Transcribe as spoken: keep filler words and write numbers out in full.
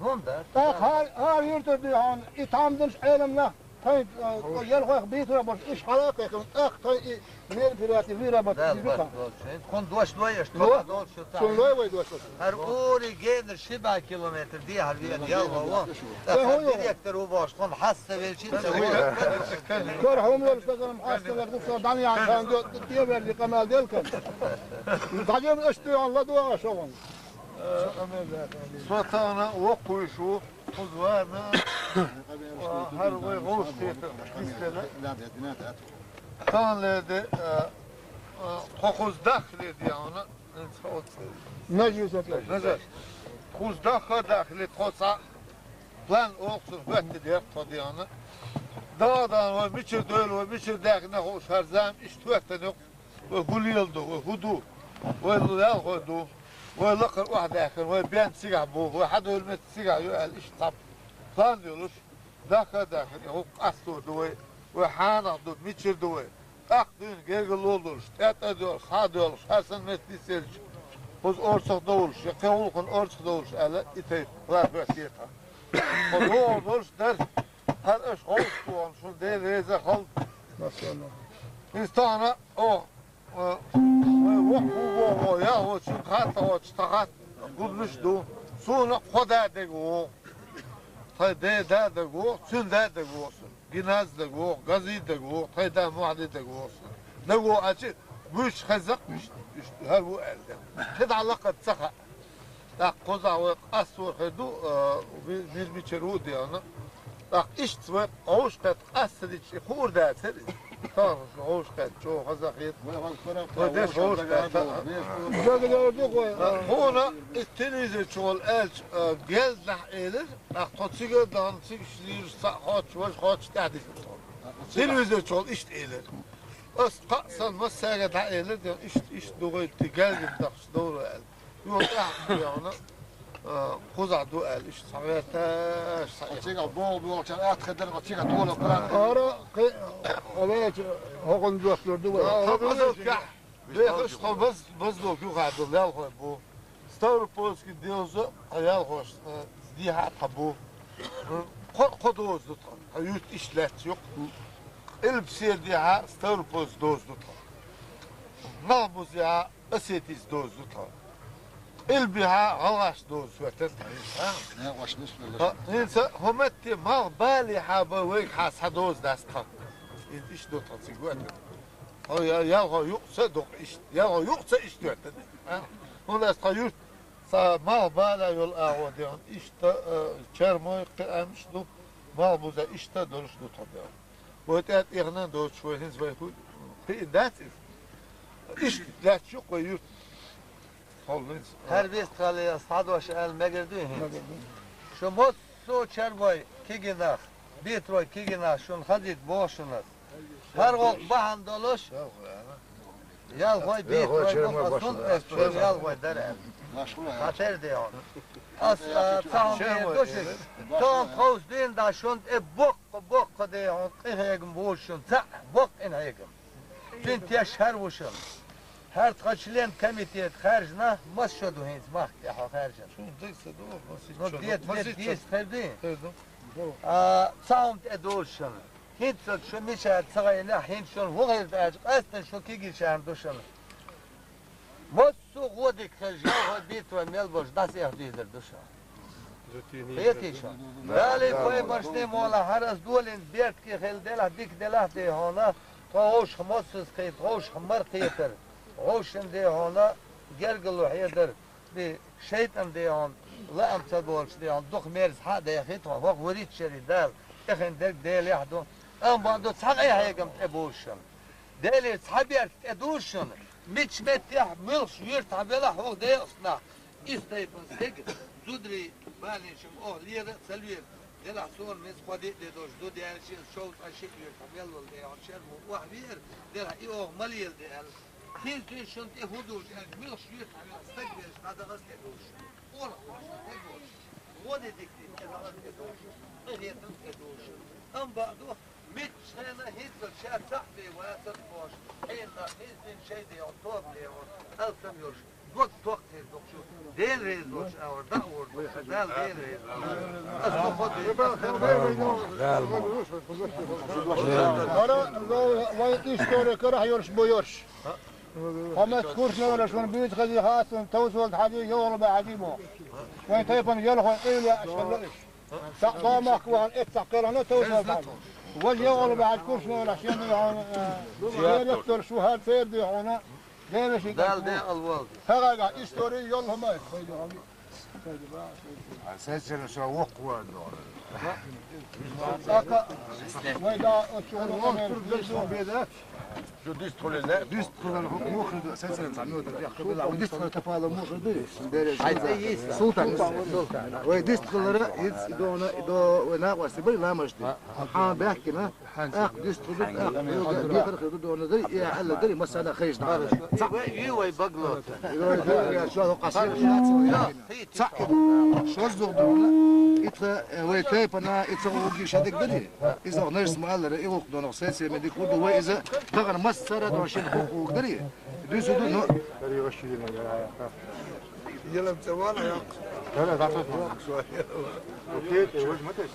Гьунда. Так, гьар, гьар юртда дий хьона, и тамдинаш Ӏеламнах, тхай, э, ялхойх бийца болуш, иш хьалакхайкхина, тӀаккха тхай и мероприятие вира бац, Дала вижу барт тхан. Долчу. Хьуна дош дой аша, Ло? Тхо долчу ца. Цунна лой вай дош? ХӀара ури генар ши бӀе километр дехьа вена ялхо ву. Ца хӀун ю? Директор ву бохуш, тхуна хьасса велчи ца ву. Кара хӀума ларш дазарам хьасса вер, гуса дан ян хан до, тӀе верли къамел делкан. ДӀадем аша дуьхьал ладо аша ван. Со тахана воккхуьйш ву, кхуза варна, а, хӀара вай гӀовш кхетар дистина. Тахана леде, а, а, тхо кхуза дахле дегӀана, хӀинца хьо ца. Нажи сатла. Нажи. Кхуза даха дахле тхо цхьа план олхазар хӀоьттина дера тхо дегӀана. ДагадагӀа вай мичара дойла, вай мичара даьхна хууш хӀара зама иштта хӀоьттина юкъа. Вай хӀун леладу, вай хӀун ду? Вай ялхой ду. Вай лакхара охьадаьхкина, вай бен цигахь бу, вай хьадовла меттиг цигахь ю аьлла, иштта цхьа план йолуш, даха а даьхкина, и хӀума къасто ду вай, вай хьанах ду, мичара ду вай. ТӀаккха дуьйна гергарло а долуш, тӀе-тӀе а доьлхуш, схьа а доьлхуш, хӀара санна меттиг дисъелча, кхуза орцах довлуш, я кхин гӀуллакхана орцах довлуш аьлла, и тайпа план хӀоьттира тхан. Кхо догӀур долуш дара, хӀара аша гӀовттахь шуна Дела реза хилда. Масала. Иза тахана, о, Вай воккха ву боху, ялхочун хатта оцу тхан хатта гуллуш ду. Суна кхо да дага вогӀу. Тхайн ден да дага вогӀу, цуьнан да дага вогӀу суна. Гиназ дага вогӀу, Гази дага вогӀу, тхайн да Мухьди дага вогӀу суна. Дага вогӀу аьлча, вуьйш хеза-кх уьш, уьш хӀара ву аьлла. КхидӀа лакхара ца хаьа. ТӀаккха кхузахь вай къастор хир ду, а, ми-, мир мичара ву а дегӀана. ТӀаккха иштта вай гӀовшкхетта къастадича и хуур дацара иза. Тахана гӀовшкхетта чӀогӀа хаза хета. Вай деш гӀовшкхетта. Дага дер ду вай. Хьуна и телевизор чухула аьлча, а, гелданахь элира, тӀаккха тхо цига а дахана, цига лийраш цхьаъ хоттуш, важа хоттуш тӀаьхьа дитина тхо. Телевизор чухула иштта элира. Ас кхаъ санна массаьрга дӀаэлира, ден иштта, иштта ду гӀайти гелгина дахча довла аьлла. Юха тӀаьхьа яхана, а, кхузахь ду аьлла, иштта схьаветташ, схьа- Цигахь боху бохучара атта хир дара, цигахь тола план. Ара, кхи-, хьо веача, хӀокхунна дотталур ду вай. Хьо базо кехь, бехаш тхо баз-, базло юхадо лелхой бу. Ставропольский девза, а ялхош, а, дехьа тхан бу. Кхо, кхо доза ду тхан. Тхан юрт иштта лаьтташ юкъ. Къилбаседа дехьа Ставропольский доза ду тхан. Малхбузехьа Осетийс доза ду тхан. Къилбехьа гӀалгӀаш доза хӀоьттина тхан. ХӀа, хӀинца хӀо метте малхбалехьа бан вайгахьа схьа доза дац тхан. Иза иштта ду тхан цига хӀоьттина. Хьо я-, ялхо юкъ ца дукха иштта. Ялхо юкъ ца иштта хӀоьттина. ХӀа? ХӀунда аьлча тхан юрт ца малхбала йолу агӀо дехьа иштта, а, чармой кхиамаш ду, малхбуза иштта долуш ду тхан дехьа. Вай тӀе тӀехна доцуш вай хӀинца вай хӀу-, кхиъна дац иза. Иштта лаьтташ юкъ вай юрт. Хьол хӀинца. ХӀара вестхале ас схьадош аьлла мегар дуй хӀинца? Шу массо а чармой кигинах, бетрой кигинах шуна хазийта боху шуна ас. ХӀара гӀуллакх бахьана долуш, ялхой бетрой бу, ас хӀунда тӀе ялхой дара аьлла. Хатер де хьуна. Ас, а, цхьа хӀума эр ду шуьга. Тахана тховса дийна дӀа шуна тӀе боккха, боккха де хьуна къинхьегам бу шуна. Цхьаъ боккха къинхьегам. Цуьнан теш хӀара ву шуна. ХӀара тхан член комитета хаьржина, маса шо ду хӀинца махка тӀехь хьо хаьржина? Суна дагца ду, масийтта Ну, шо ду. Дед, дед, Масийтта шо деза ду. Хир ду. Хир ду. А, цхьа хӀума тӀе долуш шуна. ХӀинца шу мичара ца гӀайнехь, хӀинца шуна хӀун хир ду аьлча, къаьсттина шу кигичарна ду шуна. Массо а гӀо дика хилча, ялхой битвай мел болуш дӀасаэха дийзар ду шу. Хетий шу? Далий пайхамаршний молла хӀара ас долийна бертке хила делахь, дика делахь де хьуна, тхо гӀовшах массаза кхета, гӀовшах мара кхетар, гӀовшан де хьуна гергало хьедар, де шайтӀан де хьуна, лаам ца болуш де хьуна, дукха мерза хьа а дехи тхо, хӀокху вуьрхӀитта шерий Дала, тӀехин дерг Делехь ду, амма бан ду цхьа къинхьегам тӀе бовшшана. Делера цхьа берд тӀе дузуш шуна, мича меттехь муьлххачу юьртахь велахь хӀокху декъаца нах, иза тайпана стеган, зударий, балийшам оха лера а ца лера, делахь суна меза кхо-диъ де долуш зуда яьлла шиъ, шовзткъа шиъ юьртахь мел волу дехьа шермо охьавеара, делахь и оха ма леладе аьлла. ХӀинца шуна тӀе хӀун дузуш аьлча, муьлххачу юьртахь велахь стаг велча дӀадахаза тӀе дузуш шуна. Къора хьоьжуш тӀе дузуш шуна. ГӀо де дика де, тӀе дузуш шуна. Къинхетам тӀе дузуш шуна. Амма бан ду, Мичча хенахь хӀинца ша цхьаъ бен вацара бохуш, хьенан нах хӀинца дина шайн дегӀан тоба дегӀан алсам йолуш, Дела реза волча авар, даа вор, Дала Дела реза волча. Ас дохо де. ХӀара вай историкаш йолаш бу йорш. Хьо маца курсне волаш ван буьйцу хазий хастан товсолт хьажий, йогӀал баьхьажий бохуш. Вайн тайпан ялхой къевле аш хилла уьш. Цхьаъ бамахка вахана эццахь кхелхана товсолт хьажий. Важа йогӀал баьхьажа курсне волаш шен дуй хьуна, э, церат долуш ву хӀара церан дуй хьуна. Девешин Дала декъал волда. Хьагайгахь истори йолу хӀума ю. Сецера со воккха ван дохур. ТӀаккха вай да оцу чуьра ван беда. Шу дистхуьлина. Дистхуьлина хӀума мухру ду, сецера цхьа муьтар дехка била. Вай дистхуьлина тапала мухру ду. Хьай цӀе йийса. Султан. Султан. Вай дистхуьлара иц дона, и до вай накъостий бай ламаш ди. Хьан баьхкина. Ах, дистхуьлу, ах, дехар хир ду дона дари, и аьлла дари, массана хайшна. Цхьаъ. Вай, вай багло. Цхьаъ. Шоззух дона, и тха, э, вай тайпана, и ца гӀуги шадиг дари. Иза гӀо нерс ма аллара, и гӀуллакх дона сецеме дика хӀу ду, вай иза дагӀана массара дона шин хӀу гӀуллакх дари. Дуьсу ду, ну. Ялам ца вала, я. Дала, дала. Окей, ты возьми, ты.